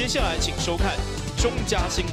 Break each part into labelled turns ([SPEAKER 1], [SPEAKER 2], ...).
[SPEAKER 1] 接下來請收看中嘉新聞。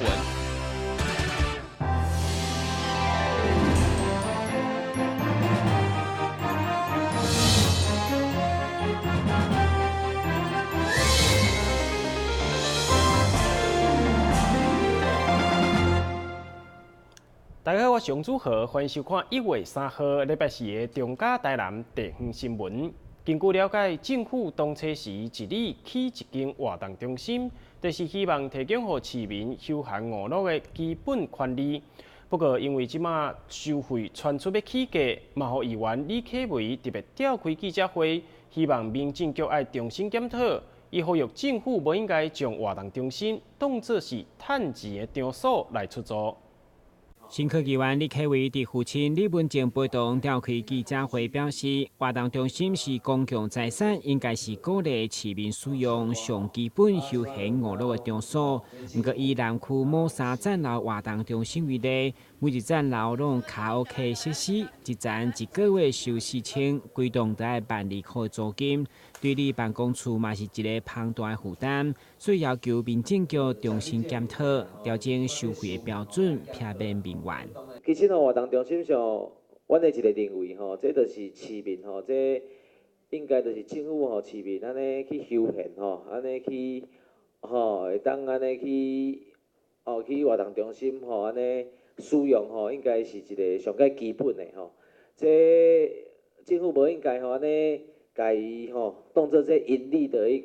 [SPEAKER 2] 大家好，我是王祖豪，歡迎收看1月3號禮拜四的中嘉台南地方新聞。根據了解，政府當初時一日起一間活動中心，就是希望提供予市民休閒娛樂的基本權利。不過，因為這馬收費傳出欲起價，嘛予議員李啟維特別召開記者會，希望民政局愛重新檢討。伊呼籲政府無應該將活動中心當作是趁錢的場所來出租。
[SPEAKER 3] 新區議員李啟維佇父親李文靜陪同召開記者會，表示活動中心是公共財產，應該是鼓勵市民使用上基本休閒娛樂的場所。毋過以南區某三層樓活動中心為例，每一層樓攏卡拉 OK 設施，一層一個月收4000，規棟都愛12000箍租金，對你辦公處嘛是一個龐大的負擔，所以要求民政局重新檢討，調整收費的標準，避免民怨。
[SPEAKER 4] 其實吼，活動中心上，阮的一個認為吼，這就是市民吼，這應該就是政府吼，市民按呢去休閒吼，按呢去吼，會當按呢去哦去活動中心吼，按呢使用吼，應該是一個上蓋基本的吼。這政府無應該吼按呢，共伊吼當做這盈利的一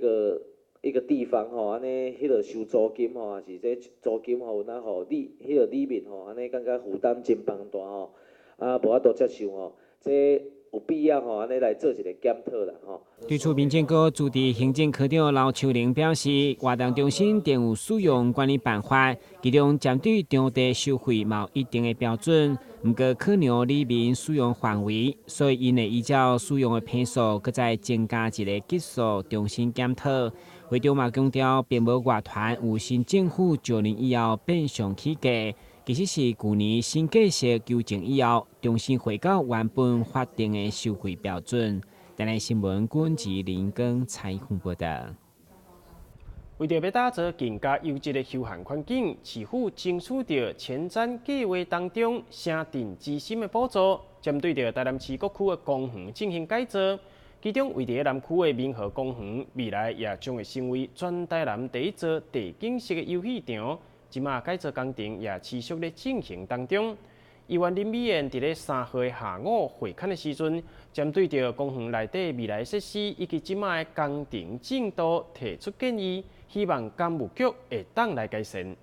[SPEAKER 4] 個地方吼，按呢彼落收租金吼，抑是這租金吼，有哪予里彼落里面吼，按呢感覺負擔真龐大吼，啊無法度接受吼，這有必要吼，按呢來做一個檢討啦吼。
[SPEAKER 3] 對此，民政局助理行政科長劉秋玲表示，活動中心定有使用管理辦法，其中針對場地收費嘛有一定的標準，毋過考量里民使用範圍，所以𪜶會依照使用的坪數，閣再增加一個級數，重新檢討。會長嘛強調，並無外傳有新政府上任以後變相起價，其實是舊年新計設修正以後，重新回到原本法定的收費標準。台南新聞軍志林根採訪報道。
[SPEAKER 2] 為著欲打造更加優質的休閒環境，市府爭取著前瞻計畫當中城鎮之心的補助，針對著台南市各區的公園進行改造。其中，位佇南區的民和公園，未來也將會成為全台南第一座地景式的遊戲場。這馬改造工程也持續咧進行當中。議員林美燕佇咧3號的下午會勘的時陣，針對著公園內底未來設施以及這馬的工程進度提出建議，希望工務局會當來改善。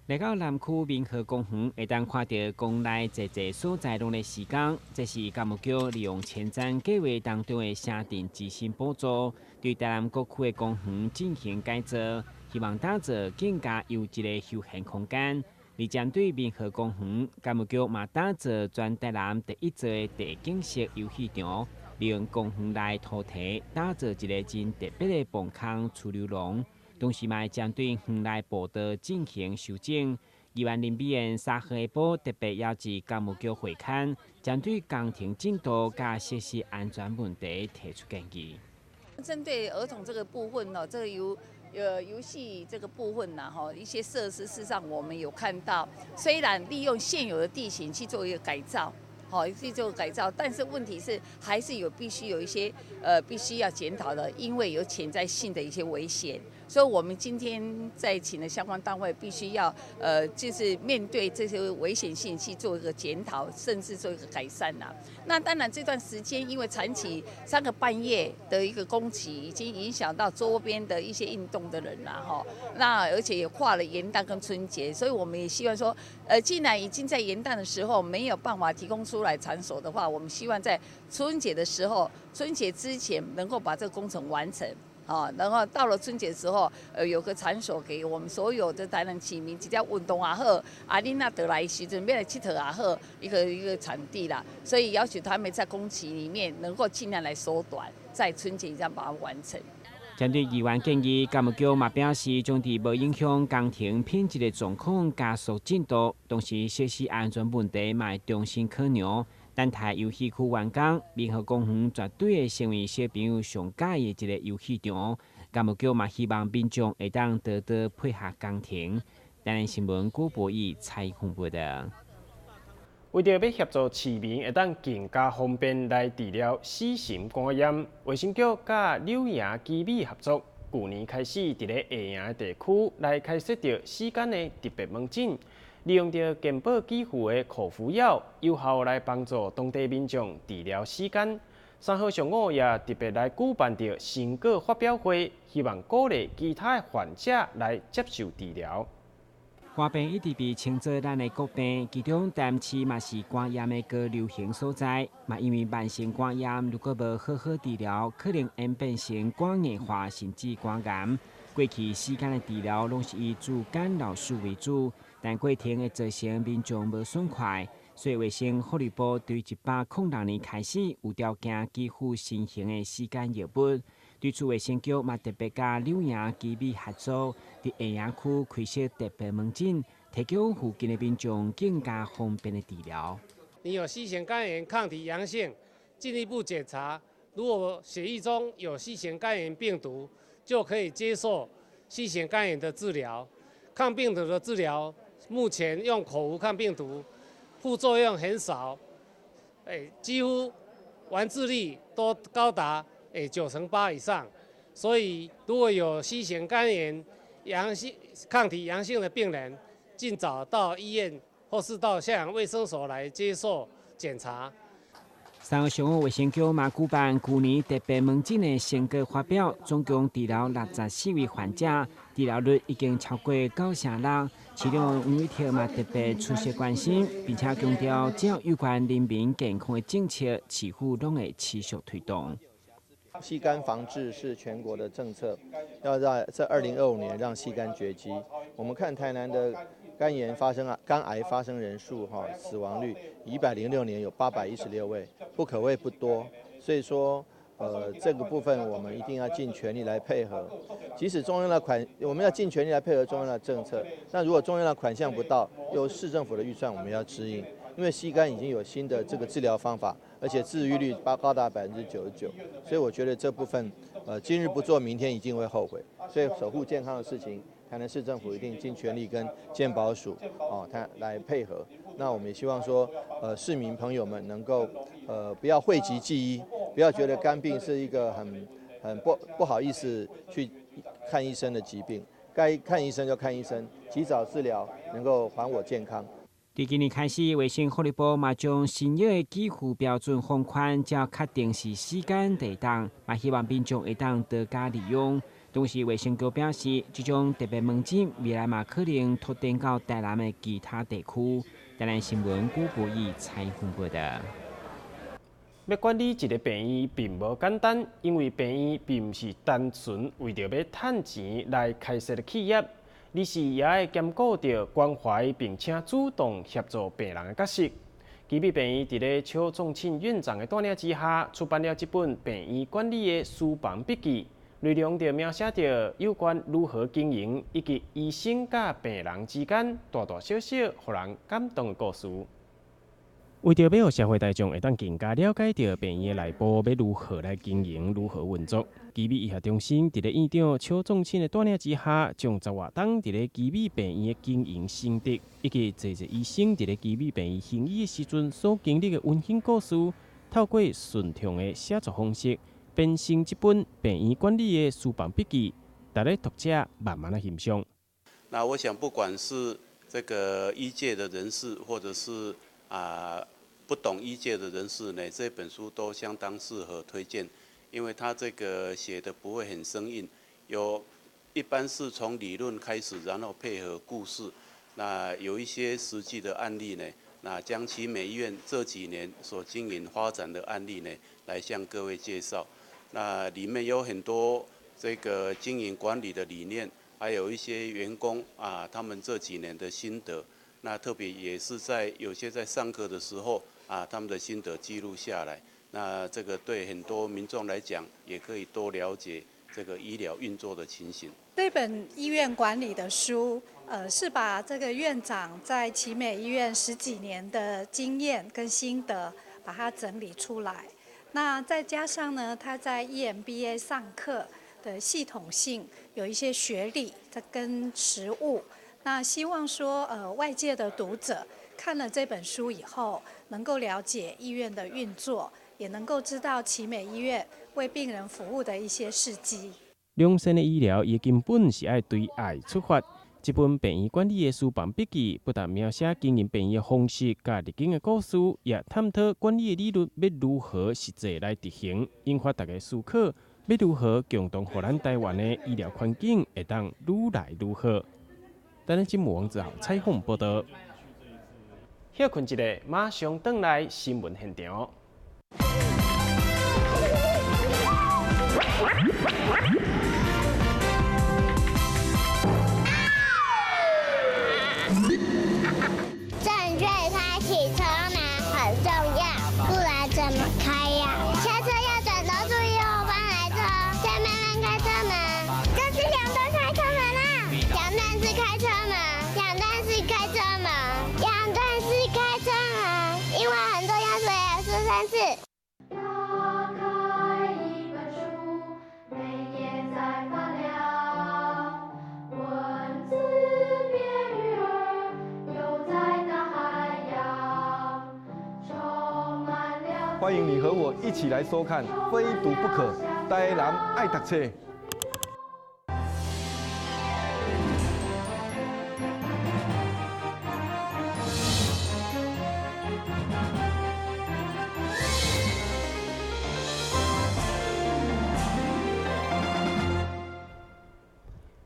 [SPEAKER 3] 來到南區民和公園，會當看著公內濟濟所在攏咧施工，這是工務局利用前瞻計畫當中的城鎮之心補助，對台南各區的公園進行改造，希望打造更加優質的休閒空間。而針對民和公園，工務局嘛打造全台南第一座的地景式遊戲場，利用公園內土地打造一個真特別的磅空儲留廊。同時嘛會針對園內步道進行修整。議員林美燕3號下晡特別邀集工務局會勘，針對工程進度佮設施安全問題提出建議。
[SPEAKER 5] 針對兒童這個部分呢，這個遊戲這個部分呢，哈，一些設施事實上我們有看到，雖然利用現有的地形去做一個改造，好去做改造，但是問題是還是有必須有一些必須要檢討的，因為有潛在性的一些危險。所以，我們今天在請的相關單位，必須要就是面對這些危險性去做一個檢討，甚至做一個改善啦。那當然，這段時間因為長期3個半月的一個工期，已經影響到周邊的一些運動的人啦，哈。那而且也跨了元旦跟春節，所以我們也希望說，既然已經在元旦的時候沒有辦法提供出來場所的話，我們希望在春節的時候，春節之前能夠把這個工程完成。啊，然後到了春節時候，有個場所給我們所有的台南市民，只要運動也好，啊，囡仔回來的時陣欲來𨑨迌也好，一個場地啦。所以要求他們在工期裡面能夠盡量來縮短，在春節這樣把它完成。
[SPEAKER 3] 針對議員建議，工務局嘛表示，將佇無影響工程品質的狀況加速進度，同時設施安全問題嘛會重新考量。等待遊戲區完工，民和公園絕對會成為小朋友上佮意的一個遊戲場。工務局嘛希望民眾會當多多配合工程。台南新聞郭博義採訪報道。
[SPEAKER 2] 為著欲協助市民會當更加方便來治療 C 型肝炎，衛生局佮柳營奇美合作，舊年開始佇咧下營地區來開設著 C 肝的特別門診，利用著健保給付的口服藥，有效來幫助當地民眾治療 C 肝。3號上午也特別來舉辦著成果發表會，希望鼓勵其他患者來接受治療。
[SPEAKER 3] 肝病一直被稱做咱的國病，其中台南市嘛是肝炎的高流行所在。嘛因為慢性肝炎如果無好好治療，可能演變成肝硬化甚至肝癌。過去 C 肝的治療攏是以注干擾素為主，但過程會造成民眾無爽快，所以衛生福利部對106年開始有條件給付新型的 C 肝藥物。對此，衛生局嘛特別佮柳營奇美合作，佇下營區開設特別門診，提供附近的民眾更加方便的治療。
[SPEAKER 6] 你有 C 型肝炎抗體陽性，進一步檢查，如果血液中有 C 型肝炎病毒，就可以接受 C 型肝炎的治療。抗病毒的治療，目前用口服抗病毒，副作用很少，幾乎完治率都高達98%以上，所以如果有 C 型肝炎陽性抗體陽性的病人，盡早到醫院或是到下營衛生所來接受檢查。
[SPEAKER 3] 3號上午，衛生局嘛舉辦舊年特別門診的成果發表，總共治療64位患者，治療率已經超過96%。市長黃偉哲嘛特別出席關心，並且強調，只要有關人民健康的政策，市府攏會持續推動。
[SPEAKER 7] C 肝防治是全國的政策，要在2025年讓 C 肝絕跡。我們看台南的肝炎發生啊，肝癌發生人數哈，死亡率106年有816位，不可謂不多。所以說，這個部分我們一定要盡全力來配合。即使中央的款，我們要盡全力來配合中央的政策。那如果中央的款項不到，由市政府的預算我們要支應。因為 C 肝已經有新的這個治療方法，而且治癒率高達99%，所以我覺得這部分，今日不做，明天一定會後悔。所以守護健康的事情，台南市政府一定盡全力跟健保署哦，他來配合。那我們也希望說，市民朋友們能夠，不要諱疾忌醫，不要覺得肝病是一個很不好意思去看醫生的疾病，該看醫生就看醫生，及早治療，能夠還我健康。
[SPEAKER 3] 佇今年開始，衛生福利部嘛將新藥的給付標準放寬，只要確定是 C 肝就當，嘛希望民眾會當多加利用。同時，衛生局表示，這種特別門診未來嘛可能拓展到台南的其他地區。台南新聞古博義採訪報道。
[SPEAKER 2] 欲管理一个病院並無簡單，因為病院並毋是單純為著欲趁錢來開設的企業。而是也愛兼顧著關懷，並且主動協助病人的角色。奇美病院佇咧邱仲慶院長的帶領之下，出版了這本病院管理的書房筆記，內容就描寫著有關如何經營，以及醫生佮病人之間大大小小予人感動的故事。為著欲予社會大眾會當更加了解著病院的內部欲如何來經營、如何運作，奇美醫學中心佇咧院長邱仲慶的帶領之下，將十外冬佇咧奇美病院的經營心得，以及濟濟醫生佇咧奇美病院行醫的時陣所經歷的溫馨故事，透過順暢的寫作方式，編成這本病院管理的書房筆記，值得讀者慢慢來欣賞。
[SPEAKER 8] 那我想，不管是這個醫界的人士，或者是不懂醫界的人士呢，這本書都相當適合推薦，因為他這個寫的不會很生硬，有一般是從理論開始，然後配合故事，那有一些實際的案例呢，那將奇美醫院這幾年所經營發展的案例呢，來向各位介紹。那裡面有很多這個經營管理的理念，還有一些員工啊，他們這幾年的心得。那特別也是在有些在上課的時候啊，他們的心得記錄下來。那這個對很多民眾來講，也可以多了解這個醫療運作的情形。
[SPEAKER 9] 這本醫院管理的書，是把這個院長在奇美醫院十幾年的經驗跟心得，把它整理出来。那再加上呢，他在 EMBA 上课的系统性有一些学历，这跟实务。那希望说，外界的读者看了这本书以后，能够了解医院的运作，也能够知道奇美医院为病人服务的一些事迹。
[SPEAKER 2] 良善的医疗，伊根本是爱对爱出发。这本病院管理的书房笔记，不但描写经营病院的方式、佮日经的故事，也探讨管理的理论欲如何实际来执行，引发大家思考，欲如何共同予咱台湾的医疗环境会当愈来愈好。台南新闻王子豪采访报道。歇睏一下，马上转来新闻现场。
[SPEAKER 10] 正确开启车门很重要，不然怎么开呀？下车要转头注意后方来车，再慢慢开车门。这是两段开车门啦，两段式开车门，两段式开车门，两段式开车门，因为很重要，所以要说三次。
[SPEAKER 11] 打开一本书，每页在发亮，文字变鱼儿游在大海洋，充满了。
[SPEAKER 12] 欢迎你和我一起来收看《非读不可》，台南爱读册。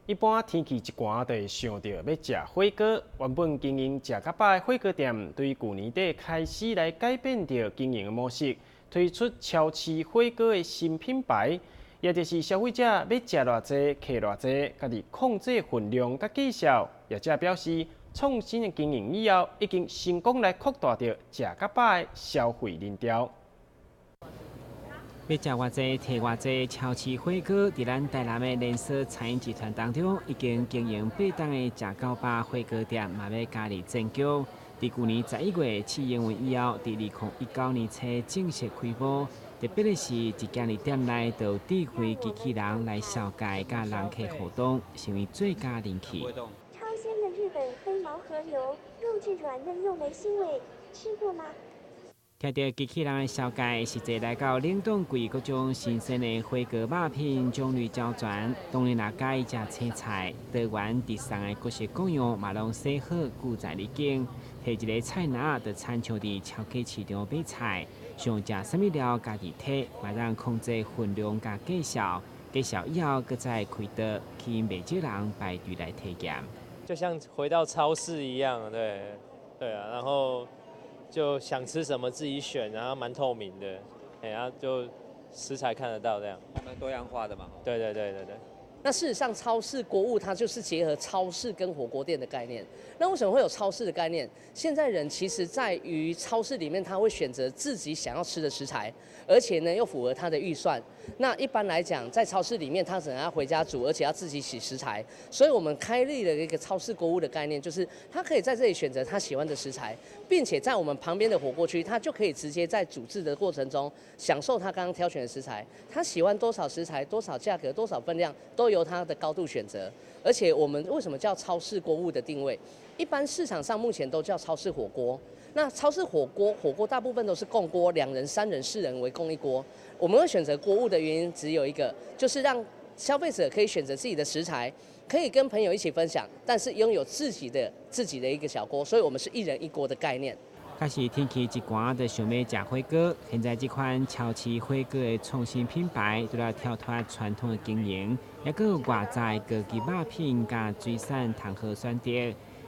[SPEAKER 2] 一般天气一寒，就会想著欲食火锅。原本经营食较饱的火锅店，对旧年底开始来改变著经营的模式，推出超市火锅的新品牌，也就是消费者欲食偌济，客偌济，家己控制分量佮计数。业者表示，创新的经营以后，已经成功来扩大著食较饱的消费链条。
[SPEAKER 3] 欲食偌济，提偌济，超市火锅伫咱台南的连锁餐饮集团当中，已经经营8档的食到饱火锅店，嘛欲加入战局。伫旧年11月试营运以后，伫2019年初正式开幕。特别的是，一进入店内就有智慧机器人来扫街，佮人客互动，成为最佳人气。
[SPEAKER 13] 超鲜的日本黑毛和牛，肉质软嫩又没腥味，吃过吗？
[SPEAKER 3] 听著机器人的绍介，实际来到冷冻柜，各种新鲜的火锅肉品种类齐全。当然，若佮意食青菜，多元直送的各式各样嘛拢洗好，固在你间。提一个菜篮，就亲像伫超级市场买菜，想食啥物料家己提，嘛通控制分量佮计数。计数以后，阁再开刀，吸引袂少人排队来体验。
[SPEAKER 14] 就像回到超市一样，对啊，然后就想吃什么自己选，然后蛮透明的，然后就食材看得到这样。
[SPEAKER 4] 蛮多样化的嘛。
[SPEAKER 14] 对。
[SPEAKER 15] 那事实上，超市锅物它就是结合超市跟火锅店的概念。那为什么会有超市的概念？现在人其实在于超市里面，他会选择自己想要吃的食材，而且呢又符合他的预算。那一般来讲，在超市里面，他可能要回家煮，而且要自己洗食材。所以我们开立了一个超市锅物的概念，就是他可以在这里选择他喜欢的食材，并且在我们旁边的火锅区，他就可以直接在煮制的过程中享受他刚刚挑选的食材。他喜欢多少食材、多少价格、多少分量，都由他的高度选择。而且我们为什么叫超市锅物的定位？一般市场上目前都叫超市火锅。那超市火锅，火锅大部分都是共锅，2人、3人、4人为共一锅。我们会选择锅物的原因只有一个，就是让消费者可以选择自己的食材，可以跟朋友一起分享，但是拥有自己的一个小锅，所以我们是1人1锅的概念。
[SPEAKER 3] 确实天气一寒就想欲食火锅，现在这款超市火锅的创新品牌，除了跳脱传统的经营，也阁有外在高级肉品佮水产综合选择。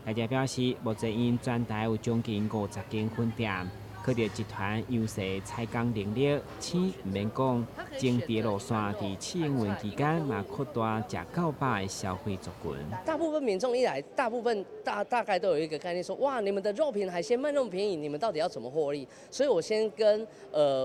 [SPEAKER 3] 业者表示，目前𪜶全台有将近50间分店，靠著集团优势采购能力，钱毋免讲，整条路线伫试营运期间嘛扩大食到饱的消费族群。
[SPEAKER 15] 大部分民众一来，大部分大概都有一个概念说，哇，你们的肉品海鲜卖那么便宜，你们到底要怎么获利？所以我先跟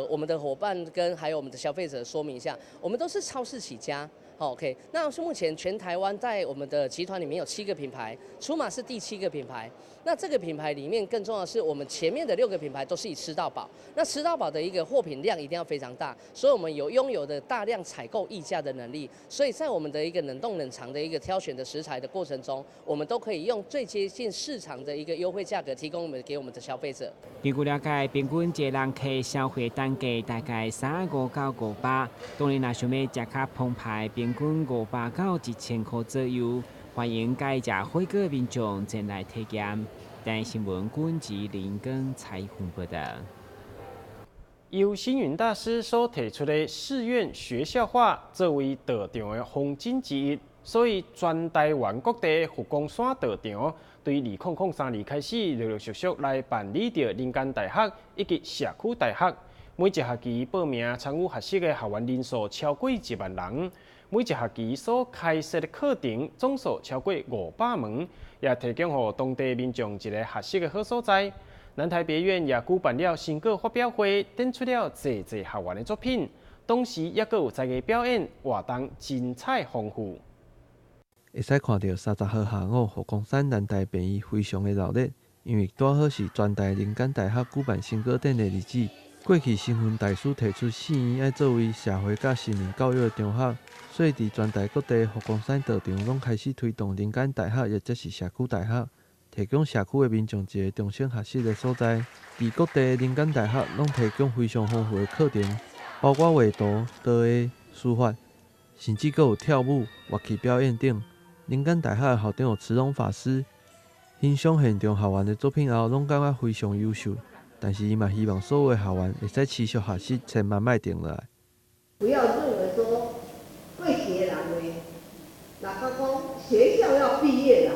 [SPEAKER 15] 我们的伙伴跟还有我们的消费者说明一下，我们都是超市起家。好，OK，那是目前全台灣在我們的集團裡面有七個品牌，出馬是第七個品牌。那這個品牌裡面更重要的是，我們前面的六個品牌都是以吃到飽。那吃到飽的一個貨品量一定要非常大，所以我們有擁有的大量採購議價的能力。所以在我們的一個冷凍冷藏的一個挑選的食材的過程中，我們都可以用最接近市場的一個優惠價格提供我們給我們的消費者。
[SPEAKER 3] 根據了解，平均一個人客消費單價大概350到500，當然若想欲食較澎湃，平均500到1000箍左右。歡迎佮意食火鍋的民眾前來體驗。台新聞君吉林根采訪報道。
[SPEAKER 2] 由星雲大師所提出的寺院學校化作為道場的方針之一，所以全台灣各地佛光山道場對2003年開始陸陸續續來辦理著人間大學以及社區大學。每一學期報名參與學習的學員人數超過1萬人。每一學期所開設的課程總數超過500門，也提供予當地民眾一個學習的好所在。南台別院也舉辦了成果發表會，展出了濟濟學員的作品，同時也閣有才藝表演，活動精彩豐富。
[SPEAKER 16] 會使看著30號下午，佛光山南台別院非常的熱鬧，因為拄好是全台人間大學舉辦成果展的日子。過去星雲大師提出寺院愛作為社會佮心靈教育的場合，所以佇全台各地佛光山道場攏開始推動人間大學，抑者是社區大學，提供社區的民眾一個終身學習的所在。佇各地的人間大學攏提供非常豐富的課程，包括畫圖、陶藝、書法，甚至閣有跳舞、樂器表演等。人間大學的校長慈榮法師欣賞現場學員的作品後，攏感覺非常優秀。但是伊嘛希望所有的學員會使持續學習，千萬莫停落來。
[SPEAKER 17] 不要認為說會學人呢，若講學校要畢業了，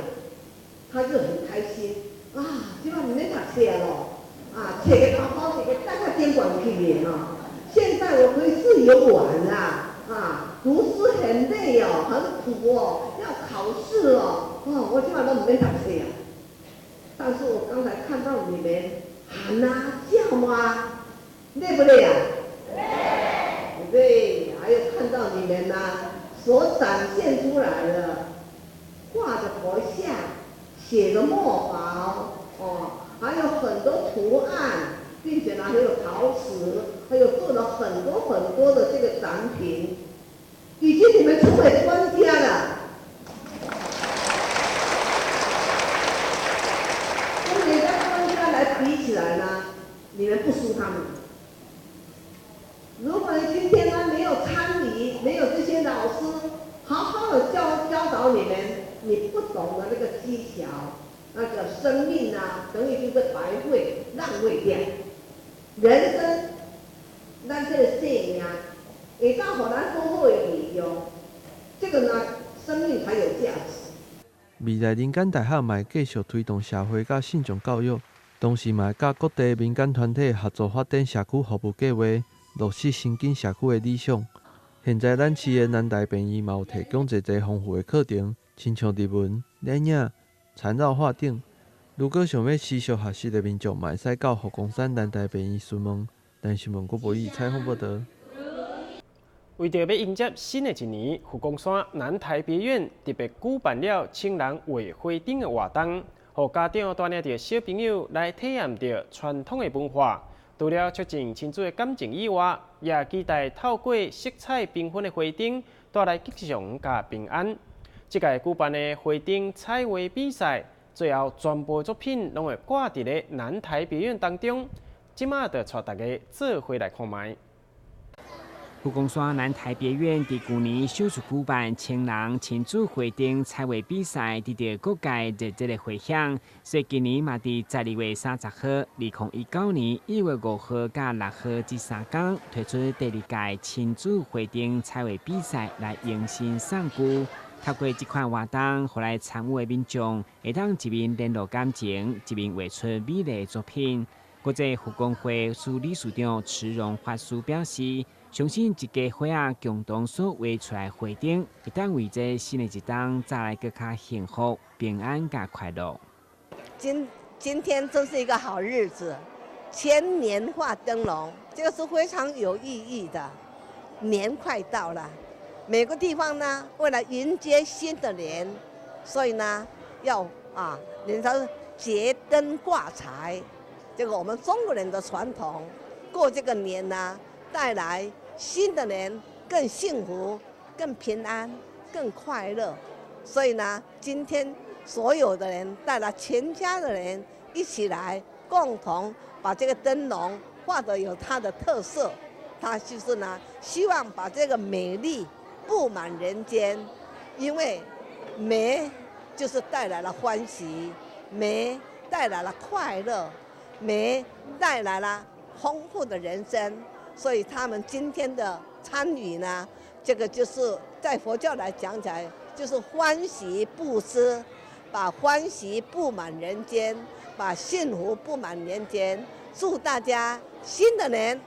[SPEAKER 17] 他就很開心啊！這擺毋免讀冊咯，啊，揣個包包，一個帶個監管去的哈。現在我可以自由玩啦，啊，讀書很累哦，很苦哦，要考試哦，哦，我這擺攏毋免讀冊啊。但是我剛才看到你們喊啊叫啊，累不累啊？累。還有看到你們吶，所展現出來的畫的佛像、寫的墨寶，哦，還有很多圖案，並且呢還有陶瓷，還有做了很多很多的這個展品，已經你們成為專家了。跟人家專家來比起來呢，你們不輸他們。如果你今天呢沒有參與，沒有這些老師好好的教導你們，你不懂得那個技巧，那個生命啊，等於就是白費、浪費掉。人生，咱這個生命，會當予咱好好的利用，這個呢，生命才有價值。
[SPEAKER 16] 未來人間大學嘛會繼續推動社會佮信眾教育，同時嘛會佮各地民間團體合作發展社區服務計劃，落實新建社區的理想。現在咱市的南台別院嘛有提供濟濟豐富的課程，親像日文、電影、纏繞畫等。如果想欲持續學習的民眾，嘛會使到佛光山南台別院詢問。台新聞郭博宇採訪報導。
[SPEAKER 2] 為著欲迎接新的一年，佛光山南台別院特別舉辦了青人畫花燈的活動，予家長帶領著小朋友來體驗著傳統的文化。除了促進親子的感情以外，也期待透過色彩繽紛的花燈帶來吉祥佮平安。這屆舉辦的花燈彩畫比賽，最後全部作品攏會掛佇咧南台別院當中。這馬就帶大家做伙來看覓。
[SPEAKER 3] 佛光山南台別院佇舊年首次舉辦青人親子花燈彩畫比賽，得到各界熱烈的迴響。所以今年嘛佇12月30號，2019年1月5號佮6號這3工推出第二屆親子花燈彩畫比賽來迎新送舊。透過這款活動，予來參與的民眾會當一面聯絡感情，一面畫出美麗的作品。國際佛光會署理事長慈榮法師表示，相信一家伙仔共同所畫出來花燈，會當為這新的一冬帶來閣較幸福、平安佮快樂。
[SPEAKER 17] 今天真是一個好日子，千年畫燈籠，這個是非常有意義的。年快到了，每個地方呢，為了迎接新的年，所以呢，要啊，人家結燈掛彩，這個我們中國人的傳統，過這個年呢，帶來新的年更幸福、更平安、更快樂。所以呢，今天所有的人帶了全家的人一起來，共同把這個燈籠畫得有它的特色。它就是呢，希望把這個美麗佈滿人間，因為美就是帶來了歡喜，美帶來了快樂，美帶來了豐富的人生。所以他們今天的參與呢，這個就是在佛教來講起來，就是歡喜布施，把歡喜佈滿人間，把幸福佈滿人間。祝大家新的年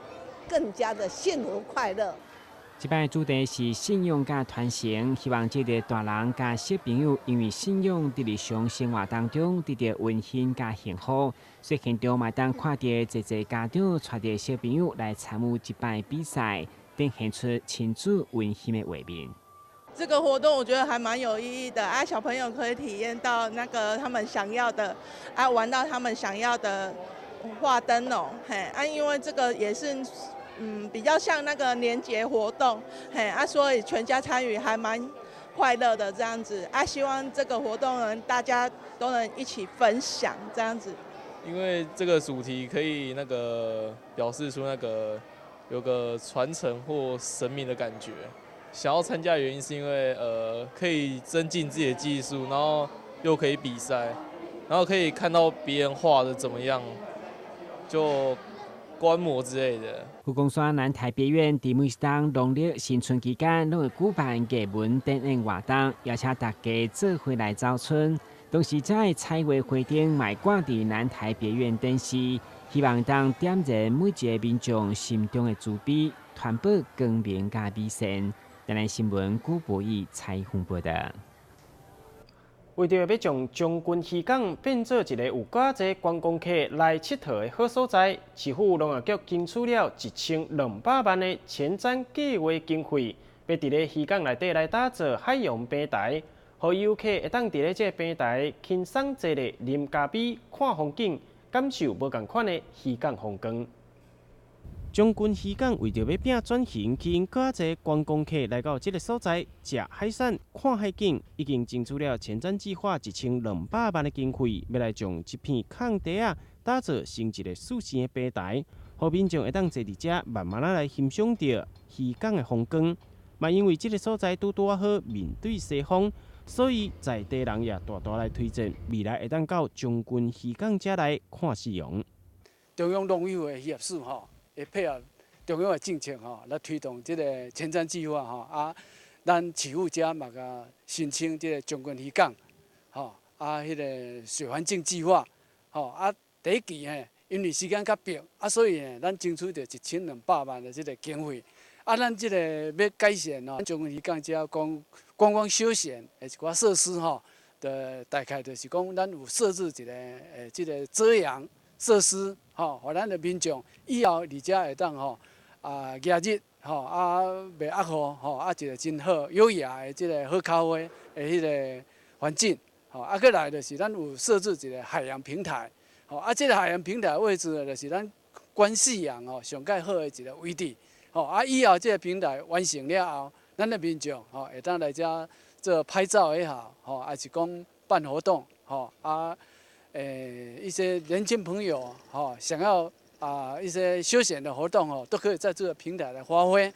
[SPEAKER 17] 更加的幸福快樂。
[SPEAKER 3] 這擺主題是信仰佮傳承，希望這個大人佮小朋友，因為信仰佇日常生活當中得著溫馨佮幸福，所以現場嘛會當看著濟濟家長帶著小朋友來參與這擺比賽，展現出親子溫馨的畫面。
[SPEAKER 18] 這個活動我覺得還蠻有意義的啊，小朋友可以體驗到那個他們想要的，啊，玩到他們想要的畫燈籠，嘿，啊，因為這個也是。比較像那個年節活動，嘿啊，所以全家參與還蠻快樂的這樣子啊。希望這個活動呢，大家都能一起分享這樣子。
[SPEAKER 19] 因為這個主題可以那個表示出那個有個傳承或神明的感覺。想要參加的原因是因為可以增進自己的技術，然後又可以比賽，然後可以看到別人畫的怎麼樣，就觀摩之類的。
[SPEAKER 3] 佛光山南台別院佇每一冬農曆新春期間，攏會舉辦藝文展演活動，邀請大家做伙來走春。同時，遮的彩畫花燈嘛掛佇南台別院展示，希望當點燃每一個民眾心中的慈悲，傳播光明佮美善。台南新聞古博義採訪報導。
[SPEAKER 2] 為著欲將將軍漁港變做一個有遮濟觀光客來𨑨迌的好所在，市府農業局爭取了1200萬的前瞻計畫經費，欲佇咧漁港內底來打造海洋平台，予遊客會當佇咧這個平台輕鬆坐咧啉咖啡、看風景，感受無仝款的漁港風光。將軍漁港為著欲拼轉型，吸引閣較濟觀光客來到這个所在食海產、看海景，已經爭取了前瞻計劃1200萬的經費，欲來將這片空地仔打造成一個四線的平台，予民眾會當坐佇遮慢慢仔來欣賞著漁港的風光。嘛，因為這个所在拄拄仔好面對西方，所以在地人也大大來推薦，未來會當到將軍漁港遮來看夕陽。
[SPEAKER 20] 中央農委會協助吼。會配合中央的政策吼，來推動這个前瞻計劃吼。啊，咱市府遮嘛共申請這个將軍漁港，吼啊，彼个水環境計劃，吼啊，第一期嘿，因為時間較迫，啊，所以呢，咱爭取著1200萬的這个經費。啊，咱這个欲改善吼，將軍漁港遮觀光休閒的一寡設施吼，就大概就是講，咱有設置一个這个遮陽設施。吼，予咱的民眾以後佇遮會當吼啊，假日吼啊，袂壓雨吼啊，一个真好優雅的這个喝咖啡的彼个環境。吼啊，閣來就是咱有設置一个海洋平台。吼啊，這个海洋平台的位置就是咱觀夕陽吼上蓋好的一个位置。吼啊，以後這个平台完成了後，咱的民眾吼會當來遮做拍照也好，吼，還是講辦活動，吼啊。一些年輕朋友吼，想要啊一些休閒的活動哦，都可以在這個平台來發揮。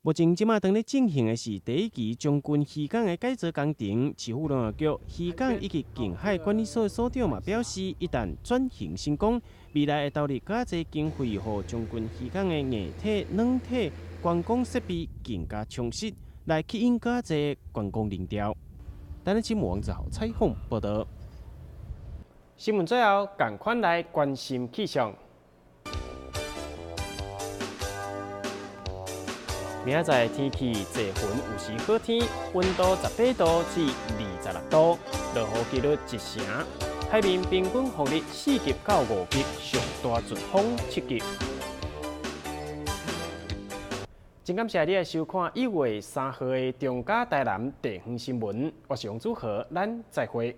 [SPEAKER 2] 目前這馬當咧進行的是第一期將軍漁港的改造工程。市府農業局漁港以及近海管理所的所長嘛表示，一旦轉型成功，未來會投入較濟經費，予將軍漁港的硬體、軟體觀光設備更加充實，來吸引較濟觀光人潮。台南新聞王子豪採訪報導。新聞最後，仝款來關心氣象。明仔載天氣濟雲有時好天，溫度18度至26度，落雨幾率1成。海面平均風力4級到5級，上大陣風7級。真感謝你的收看1月3號的中嘉台南地方新聞，我是王祖豪，咱再會。